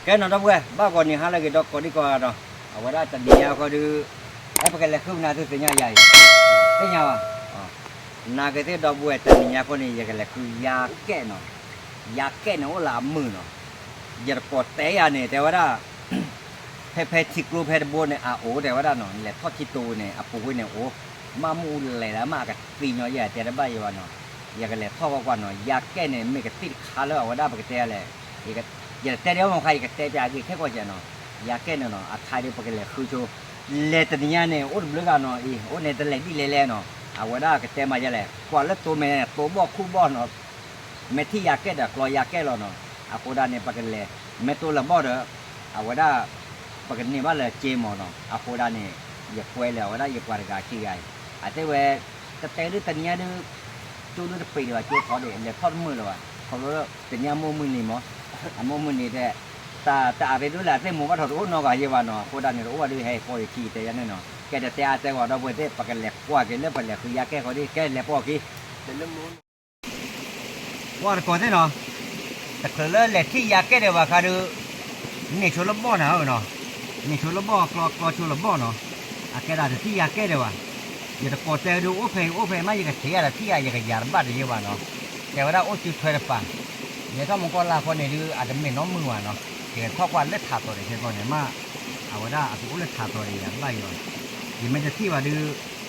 ကဲနီၤ ဒီပုၢ်ဝဲၢ် ဘၣ်ဂီၤနံၤဟါလၢအဂ့ၤ ဒီးကိးဒံကိးဂၤနီၤ, အဝဲဒၣ်တနံၤညါဃီဒီး အဲ ပကလဲၤဃုပနၢ်သုသ့ၣ်ညါယၤအံၤ, သ့ၣ်ညါဘၣ်, နာ်က့သ့ၣ် ဒီပုၢ်ဝဲၢ် တနံၤညါဃီန့ၣ် ယကလဲၤဃုယါကဲၣ်နီၤ, ယါကဲၣ်န့ၣ်အိၣ်လၢအမုာ်နီၤ, ယတကိးတဲယၤန့ၣ် တဲဝဲဒၣ် ဖဲဖဲထံကျိဖဲတဘိန့ၣ် အအိၣ်တဲဝဲဒၣ်နီၤ, လဲၤထီၣ်ထံကျိန့ၣ် အပူၤကွံာ်န့ၣ်အိၣ်, မ့ၢ်မ့ၣ်အူလဲၤလၢမ့ၢ်အကသံညီယဲၢ် တဲတဘၣ်ယဲၢ်ဘၣ်နီၤ, ယကလဲၤထီၣ်ကွၢ်ကွၢ်နီၤ, ယါကဲၣ်န့ၣ် မ့ၢ်ကသံၣ်တခါလၢအဝဲဒၣ်ပကတဲလဲၣ်, ယတတဲဒ်မ့ၢ်ခါ ယကတဲပၠးအဂ့ၢ်ခဲကီၢ်ကဲနီၤ, ယါကဲၣ်န့ၣ်နီၤ အခါဒီးပကလဲၤဃုဆိ, လဲၤတနံၤညါန့ၣ် အိၣ်တဘျုးဂၤနီၤအံၤ အိၣ်န့ၣ်တလဲၤဒ်လဲၣ်လဲၣ်နီၤ, အဝဲဒၣ်ကတဲမးယဲၢ်လဲၣ် ကွၢ်လၢတိၤမဲာ် တိၤဘီၣ်ခူၣ်ဘီၣ်နီၤ မ့ၢ်ထံၣ်ယါကဲၣ်ဒီးကျီယါကဲၣ်လီၤနီၤ, အဃိဒၣ်န့ၣ် ပကလဲၤ မ့ၢ်တိၤလၢဘီၣ်ဒီး အဝဲဒၣ် ပကန့ၢ်ဘၣ်လၢက့မီၤနီၤ, အဃိဒၣ်န့ၣ် ယကွဲလၢအဝဲဒၣ်ယပှၤတဂၤခံဂၤအံၤ, အတဲဝဲ တတဲဒုတနံၤညါဒု ကၠိဒုတပ့ၤဒံးဘၣ် ကၠိထီဒံး လဲၤထီၣ်တမုာ်လၢၤဘၣ်, ခီဖျိလၢတနံၤညါမိၢ်မုၢ်နံၤမး, အမိၢ်မုၢ်နံၤတဲ တၢ်အရ့ဒိၣ်လၢအသ့ၣ်မိၢ်ဘၣ်ထီၣ်တအိၣ်နီတဂၤယဲၢ်ဘၣ်နီၤ, အဃိဒၣ်န့ၣ် တအိၣ်ဘၣ်ဒု ဟဲပိာ်ယခံတဲယၤန့ၣ်နီၤ, ကဲတတဲအါတဲဂီၤဒီပုၢ်ဝဲၢ်သ့ၣ် ပကလဲၤကွၢ်က့ၤလၢပလဲၤဃုယါကဲၣ်ဃီဒ် ကဲလဲၤပိာ်ခံ ပှၤတကိးသ့ၣ်နီၤ, တချုးလၢလဲၤထံၣ်ယါကဲၣ်ဒံးဘၣ်ခါဒီး န့ၢ်ဆိလၢဘီၣ်နၤဧၢနီၤ, န့ၢ်ဆိလၢဘီၣ် ကျီကျီဆိလၢဘီၣ်နီၤ, အကဲဒၣ်တထံၣ်ယါကဲၣ်ဒံးဘၣ်, ယတကိးတဲဒု အိၣ်ဖဲအံၤအိၣ်ဖဲမး ယကထံၣ်ယၤဒီးထံၣ်ယၤ ယကယၤတဘၣ်တယဲၢ်ဘၣ်နီၤ, တဲဝဲဒၣ်အိၣ်စုထွဲတပၤ, ယဲထီၣ်မူကီၢ်လၢ်ခီန့ၣ်ဒု အတမ့ၢ်နီတမုာ်ဘၣ်နီၤ, ယကထီၣ်ကွၢ်လၢထးတီၤဒံးခဲကီၢ်န့ၣ်မး, အဝဲဒၣ်အကအိၣ်လၢထးတီၤဒံးယၤတဘၣ်ယဲၢ်ဘၣ်, ယမ့ၢ်တထံၣ်ဘၣ်ဒု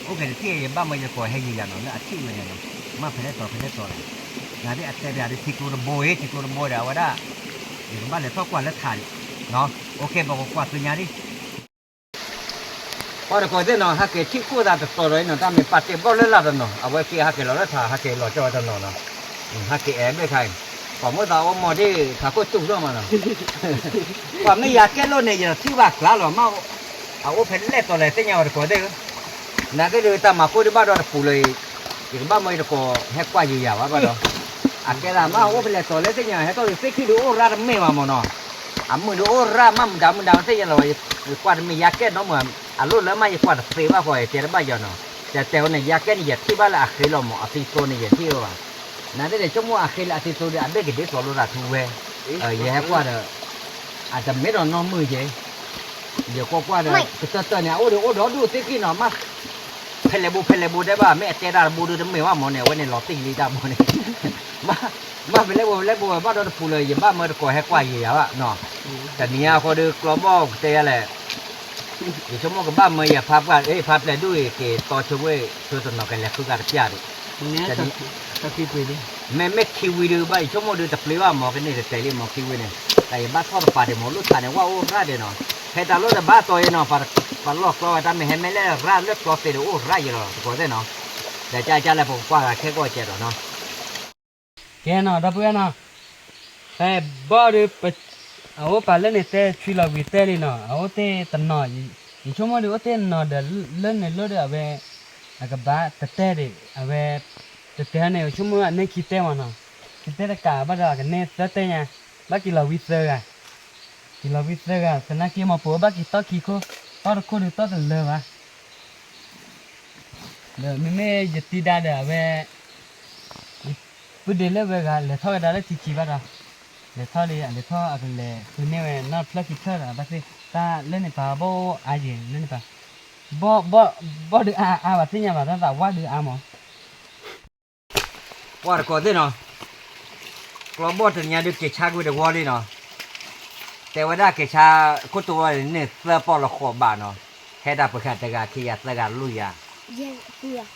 အိၣ်က့ၤတထံၣ် ယဘၣ်မၢယတကိးဟဲယံၤယၤနီၤ လၢအထံၣ်ဝဲန့ၣ်နီၤ, မ့ၢ်ဖဲလဲၣ်တီၤဖဲလဲၣ်တီၤလဲၣ်, နသ့ၣ်အတဲပၠးဒ်ထံကျိတဘိအံၤ ထံကျိတဘိဒီး အဝဲဒၣ် ယကဘၣ်လဲၤထီၣ်ကွၢ်လၢထးဒံး, အိၣ်ခ့ ပကကွၢ်သ့ၣ်ညါဒ် ပှၤတကိးသ့ၣ်နီၤ ဟးက့ၤထံၣ်ခိၣ်သးတတီၤဒီးနီၤ တၢ်မ့ၢ်ပာ်တ့ၢ်ဘီၣ်လၢလာ်တနီၤ အဝဲက့ၤဟးက့ၤလီၤလၢထး ဟးက့ၤလီၤကၠီဝဲတနီၤနီၤ, ဟးက့ၤအဲၣ်ဘၣ်ခါအံၤ, ပှၤမိၣ်သးအိၣ်မီၢ်ဒ် ထးခိၣ်တူၢ်ထီၣ်မးနီၤ ပှၤမ့ၢ်ယၤကဲလိာ်န့ၣ် ယထံၣ်ဘၣ်ကျါလီၤမး, အအိၣ်ဖဲလဲၣ်တီၤလဲၣ်သ့ၣ်ညါဝဲတကိးသ့ၣ်ဧၢ, နသ့ၣ်ဒုးတၢ်မၤကိၢ်ဒုးဘၣ်ဒီးတပူၤလၢ ယကဘၣ်မၢယတကိးဟဲကွၢ်ယံၤယၤဘၣ်ဘၣ်ဒီး, အကဲဒၣ်မးအိၣ်ဖဲလဲၣ်တီၤလဲၣ်သ့ၣ်ညါ ဟဲထီၣ်ဒုးသ့ၣ်ခံဒုးအိၣ်ရၣ်တမ့ၢ်ဘၣ်မးနီၤ, အမုာ်ဒုးအိၣ်ရၣ်မးမုာ်ဒၣ်မုာ်ဒၣ်သ့ၣ်ညါလီၤ, ယကွၢ်တမ့ၢ်ယၤကဲနီတမုာ်, အလိၣ်လၢမးယကွၢ်တသ့ဘၣ်ဃီ ယတဲတဘၣ်ယၤနီၤ, တဲတဲဝဲန့ၣ် ယၤကဲန့ၣ် ယထံၣ်ဘၣ်လၢအဃ့လီၤမး အသံသိန့ၣ် ယထံၣ်ဝဲဘၣ်, နသ့ၣ်န့ၣ် ဆိကမိၣ်အဃ့လၢအသံသိဒုး အဘ့ၣ်ကဒ့သိးလိာ်သးထူဝဲ, ယဟဲကွၢ်ဒီး အတမ့ၢ်ဒီးနီတမုာ်က့, ယကွၢ်ကွၢ်ဒီး ကတၢၢ်တၢၢ်န့ၣ် အအိၣ်ဒုးအိၣ်ဒီဒူၣ်သ့ၣ်ခံနီၤ, မ့ၢ် ဖဲလဲၣ်ဘိဖဲလဲၣ်ဘိတဲဘၣ် မ့ၢ်အတဲတၢ်တဘိဒုးတမ့ၢ်ဘၣ်မးန့ၣ် အဝဲန့ၣ်လီၤတံၢ်လံတၢ်ဘိန့ၣ်, မ့ၢ်ဖဲလဲၣ်ဘိဖဲလဲၣ်ဘိဘၣ်ဒီးတပူၤလၢ ယဘၣ်မၢတကိးဟဲကွၢ်ယံၤယၤဘၣ်နီၤ, တနံၤအံၤဃီဒီးကျီဘီၣ်ကတဲယၤလဲၣ်, ယဆိကမိၣ်ကဘၣ်မၢယဖးပှၢ် အ့ၣ် ဖးပျဲၢ်ဒူၣ်အံၤ က့ၤတီဆိဝဲ ဆိတနီၤကလဲၤဃုဂၤတပျၢ်ဒံး မ့ၢ်မ့ၢ်ခံဝံၤဒုးဘၣ် ယဆိကမိၣ်ဒုးတပျ့ၤဘၣ်မး ကန့ၢ်တတဲာ်လံမး ခံဝံၤန့ၣ်, တၢ်ယဘၣ်ထီၣ်တပၤဒံးမး လိၣ်ထးန့ၣ် ဝၣ်အိၣ်ရၣ်ဒံးနီၤ, ဖဲတၢ်လိၣ်တဘၣ်တီၤအံၤနီၤ, ပှၤလီၢ်ကျီဝဲတၢ်မ့ၢ်ဟဲမဲာ်လဲၣ်ရၣ်လၢကျီသ့ၣ်ဒီးအိၣ်ရၣ်ယံၤလီၤ တကိးသ့ၣ်နီၤ, ဒီးကၢ်ကၢ်လၢပကကွၢ်ဂၤခဲကီၢ်ကဲဒီးနီၤ ကဲနီၤ ဒီပုၢ်ဝဲၢ်နီၤ, ဖဲဘီၣ်ဒုး အအိၣ်ပာ်လၢန့ၣ်တဲ ဆွံလီၤဝံၤတဲလံနီၤ အအိၣ်တ့ၢ်တနီၤ, ယဆိကမိၣ်ဒုးအိၣ်တ့ၢ်တနီၤဒီး လၢန့ၣ်လိၣ်ဒီးအဝဲ အကဘၣ်တတဲဒံး အဝဲ တတဲန့ၣ် ယဆိကမိၣ်အန့ၢ်ခံတဲမးနီၤ, ခံတဲတကးဘၣ်ဒီးအကန့ၢ်သၢတဲညါ, ဘၣ်က့ၤလီၤဝံၤသၢဂၤ, က့ၤလီၤဝံၤသၢဂၤ သနာ်က့မး ပအိၣ်ဘၣ်က့ၤတီၢ်ခံခိၣ်, တီၢ်တခိၣ်ဒုးတီၢ်တလၢဘၣ် ဒီးမ့မ့ၢ်ယတံၤဒါဒီးအဝဲ ယပုၢ်ဒ့လၢဝဲဂၤ လဲၤထီၣ်ဝဲဒၣ်လၢထံဆံးဘၣ်ဒီး, လဲၤထီၣ်လံ အလဲၤထီၣ်အကလဲၤဃုန့ၢ်ဝဲနီတဖျၢၣ်ခံဖျၢၣ်ဒီး ဘၣ်သ့ၣ်တၢ်လၢန့ၣ်ပာ်ဘီၣ်အိၣ်အါယံၤလၢန့ၣ်ပာ်, ဘီၣ်ဒုးအါအါဘၣ်သ့ၣ်ညါဘၣ် တၢ်သးဝါဒုးအါမး ပှၤတကိးသ့ၣ်နီၤ, ကျီဘီၣ်တနံၤညါဒုးက့ၤဆါကွံာ်တဝီလံနီၤ, တဲဝဲဒၣ်က့ၤဆါခိၣ်တဝီန့ၣ် သၢပီၢ်လီၤဃိးဘးနီၤ, ဟဲဒၣ်ပှၤတဂၤခံဂၤသၢဂၤလွံၢ်ဂၤ,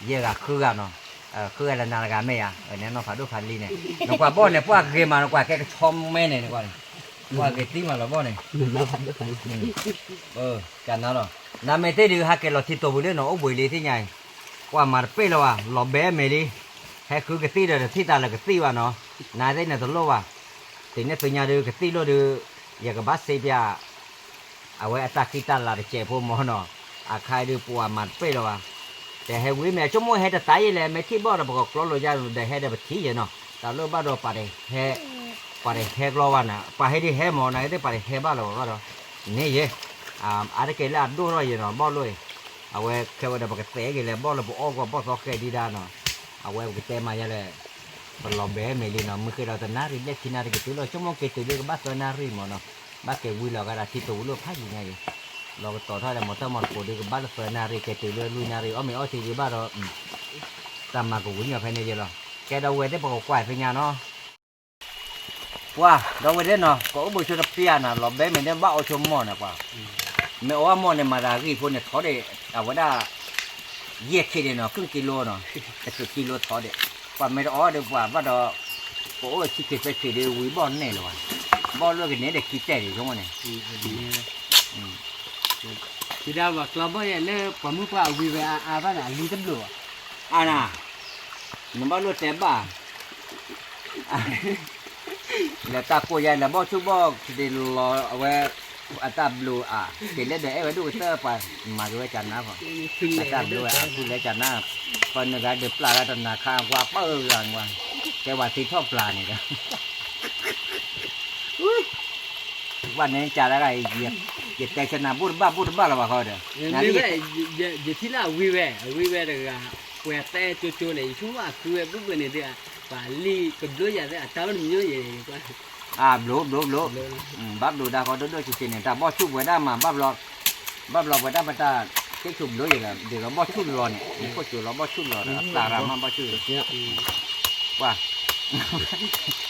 ယဲၢ်ဂၤဃုဂၤနီၤ, ဃုဂၤလၢနၤတဂၤမ့ၢ်ဧါ, နနီၢ်ဖးဒိၣ်ဖးလံန့ၣ်, နကွၢ်ဘီၣ်န့ၣ် ပှၤဂ့ၤမး နကွၢ်ကဲကဆီမဲန့ၣ် နကွၢ်န့ၣ်, ပှၤဂ့ၤသံမးလီၤဘီၣ်န့ၣ် ကနၤလီၤ, နမ့ၢ်သ့ၣ်ဒုး ဟးက့ၤလီၤထံတိာ်ပူၤလံနီၤ အိၣ်ဘှံးလံသ့ၣ်ညါအံၤ, ကွၢ်မၤတပ့ၢ်လၢၤဘၣ် လီၤဘဲမဲာ်လံ, ဟဲဃုကသံၣ်ဒီးတထံၣ်တၢ်လၢကသံၣ်ဘၣ်နီၤ, နသ့ၣ်န့ၣ်တလိၣ်ဘၣ်, တုၤန့ၣ်သုညါဒုးကသံၣ်လိၣ်ဒုး, ယကဘၣ်စ့ပျး အဝဲအတၢ်ဃံတၢ်လၤတစဲးဖိမ့ၢ်နီၤ, အခါဒုးပှၤမၤတပ့ၢ်လၢၤဘၣ်, တဟဲဝံၤမ့ၢ်ဆိကမိၣ်ဟဲတတၤယဲလဲၣ် မ့ၢ်ထံၣ်ဘီၣ်ဒီးပကကျီလိာ်ယါ ဒီးဟဲဒီးပထံၣ်ယဲနီၤ, တၢ်လိၣ်ဘၣ်ဒီးပှၤတဟဲ, ပှၤတဟဲကျီဘၣ်နၤ, ပှၤဟဲဒ်ဟဲမ့ၢ် နသ့ၣ်ပှၤတဟဲဘၣ်လၢၤဘၣ်ဒီး, န့ၣ်ယဲ အါတက့ၢ်လၢအဒိၣ်ထီၣ်ယဲနီၤ ဘီၣ်လိၣ်အံၤ, အဝဲခဲဝဲဒီးပကတဲက့ၤလဲၣ် ဘီၣ်လၢပအီၣ်ကွၢ်ဘီၣ်သီဃဲဒံးဒၣ်နီၤ, အဝဲပကတဲမၤယါလဲၣ်, ပလီၤဘဲမဲာ်လံနီၤ မုၢ်ဃ့ဒီးတနၣ်ရံၣ်ဘျဲၣ်ခံနၣ်ရံၣ်ကတုၤလီၤ ဆိကမိၣ်က့ၤတုၤလၢကဘၣ်သၢနၣ်ရံၣ်မ့ၢ်နီၤ, ဘၣ်ကဲဝံၤလီၤကဒီး ထံတိၤဝံၤလိာ်ဖးယံၤညါအံၤ, လီၤကတီၤထီၣ်ဒီး မီၤတၢ်မီၤတကိးဒုးကဘၣ်လၢသၢနၣ်ရံၣ် ကဲတုၤလၢလွံၢ်နၣ်ရံၣ် အီၣ်မ့ၤအီထံဒုးဘၣ်ဒီး တၢ်မၤကဝံၤညီဖဲန့ၣ်ယဲလီၤ. ကဲဒီးဝဲသ့ၣ်ပကကွၢ်သ့ၣ်ညါနီၤ ပှၤ ဒီးဝဲသ့ၣ်နီၤ ကအိၣ်ဘၣ်ဆိတပျၢ်နၤ လီၤဘဲမ့ၢ်န့ၣ်ဘၣ်အီဆိမီၢ်န့ၣ်ပှၤ, မ့ၢ်အီဝဲမီၢ်န့ၣ် မၤသးဂံၢ်ဖိန့ၣ်ထီၣ်ဒီး အဝဲဒၣ် ယဲၢ်ခ့ဒံးနီၤ ခံကံလိနီၤ, တကံလိထီၣ်ဒီး ပှၤမ့ၢ်တအီဒီးပှၤဘၣ်ဒီး ပအိၣ်ဆံခ့သၢခ့ဒုးဝံၤဘီၣ်နဲၣ်လၢၤဘၣ်, ဘီၣ်လၢကန့ၣ်ဒီးခံတဲာ်ဒံးဆိကမိၣ်န့ၣ် ဒၣ်ပှၤကျီဘီၣ်ယဲလၢပှၤမုၣ်ပှၢ်အဝံဝဲအါအါဘၣ်န့ၣ် အလံတဘျုးဘၣ်, အါနၤ နဘၣ်လိၣ်တဲဘၣ် လၢတၢ်ကိးယၤလၢဘီၣ်ဆူၣ်ဘီၣ်ကတ့လီၤအဝဲ အတၢ်ဘျုးအါ က့ၤလၢဒီးအဲၣ်ဝဲဒိၣ်ကတၢၢ်ပှၤ မၤက့ၤဝဲကနါဖီ အတၢ်ဘျုးဝဲအါ ဖုလဲကနါ ပနုာ်ဂၤဒုးပျၢ်ဂၤတနၤခါ ကွၢ်ပၢၢ်ဂၤကွၢ် တဲဝဲသ့ထီၣ်ပျၢ်န့ၣ်ဒီး ကွၢ်န့ၣ်ကးလၢဂၤ ယတဲဆၢနၤ ဘိၣ်တဘၣ်ဘိၣ်တဘၣ်လၢၤဘၣ်ဃီဒီး မ့ၢ်ဝဲ ယထံၣ်လၢအဝံဝဲ အဝံဝဲတဂၤ ပှဲၤတဲကၠိကၠိန့ၣ် ယဆိကမိၣ်အဃုဝဲဘၣ်ဘၣ်န့ၣ်ဒီး ပှၤလံၣ်ကဘျိယၤသ့ၣ် အတၢ်အိၣ်တမံၤယဲၢ် အဘျုးဘျုးဘျုး ဘၣ်ဘျုးဒၣ်ဃီဒိၣ်ဒိၣ်ဆံးဆံးန့ၣ် တၢ်ဘီၣ်ဆူၣ်ပဝဲဒၣ်မး ဘၣ်ဘျီ ဘၣ်ဘျီပဝဲဒၣ်ပတၢ်က့ၣ်ဆူၣ်ဘျုးယဲၢ်ဒီး ဒ်သိးဘီၣ်ဆူၣ်လီၤန့ၣ် နခိၣ်ကၠိလီၤဘီၣ်ဆူၣ်လီၤဒီး အပျၢ်ရၤမးဘီၣ်ဆူၣ် ပှၤ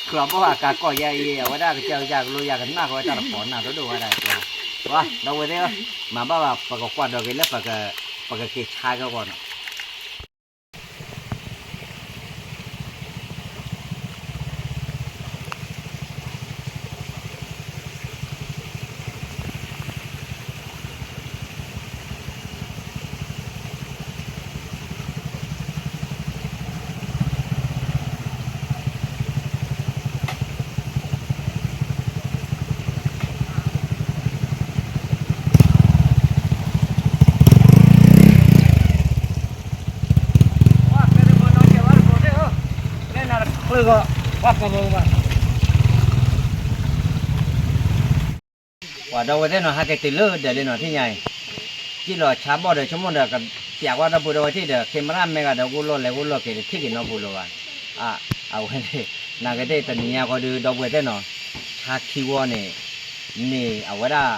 ဃုအဘီၣ်အကါကီၢ်ယဲအံၤ အဝဲဒၣ်ကစၢ်ကစၢ်ကလိယၤကနၣ်ဃီဝဲတၢ်တဖီနၤဒိၣ်ဒိၣ်ဝဲဒၣ် ပှၤ ဒီးဝဲသ့ၣ် မၤဘၣ်ဘၣ် ပကကွၢ်ဒီးက့ၤလၢ ပကက့ၤဆါကဂီၢ်နီၤ ပှၤဒီးဝဲသ့ၣ်နီၤ ဟဲက့ၤတုၤလၢဒၢးလံနီၤ ထံၣ်ညါအံၤ စံၣ်လီၤဆါဘီၣ်ဒီး ဆိကမိၣ်ဒီး ကပျးကွၢ်ဒီပုၢ်ဒီဝဲၢ်ထံၣ်ဒီး camera မ့ၢ်ဂၤဒီး ဂိၢ်လီၢ်လဲၤဂိၢ်လီၢ်က့ၤဒီး ထံၣ်က့ၤနီတပူၤလၢၤဘၣ် အဝဲန့ၣ် နာ်က့သ့ၣ်တနံၤညါဃီဒုး ဒီပုၢ်ဝဲၢ်သ့ၣ်နီၤ ဆါခံဝီန့ၣ် န့ၣ်အဝဲဒၣ်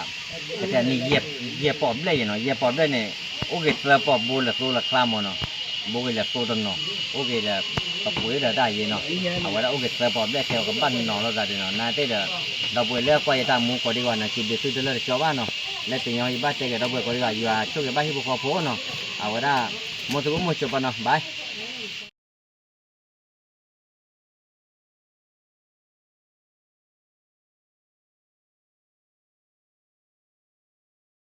ကတဲန့ၣ် ယဲၢ်ပီာ်ဘျဲၣ်ယဲၢ်နီၤ ယဲၢ်ပီာ်ဘျဲၣ်န့ၣ် အိၣ်က့ၤသၢပီာ်ဘိလၢသိလၢချါမးနီၤ ဘိက့ၤလၢသိတနီၤ အိၣ်က့ၤဒီး ပပှ့ၤဒီးတၢ်ယဲၢ်နီၤ အဝဲဒၣ်အိၣ်က့ၤသၢပီာ်ဘျဲၣ်ခဲအံၤကဘၣ်နီၤလိာ်သးဒ်နီၤ နာ်က့ဒီး ဒီပုၢ်ဝဲၢ်လၢကွၢ်ယတၢ်မူကိးဒံကီးန့ၣ် စံးဘျုးသုတလၢတကၠီဘၣ်နီၤ လၢတနံၤညါအံၤ ယဘၣ်တဲက့ၤဒီပုၢ်ဝဲၢ်ကိးဒံကီး ယွၤဆိၣ်ဂ့ၤဘၣ်ဟံၣ်ဖိဃီဖိနီၤ အဝဲဒၣ် မ်သုကအိၣ်မူဆိးပာ်နီၤ bye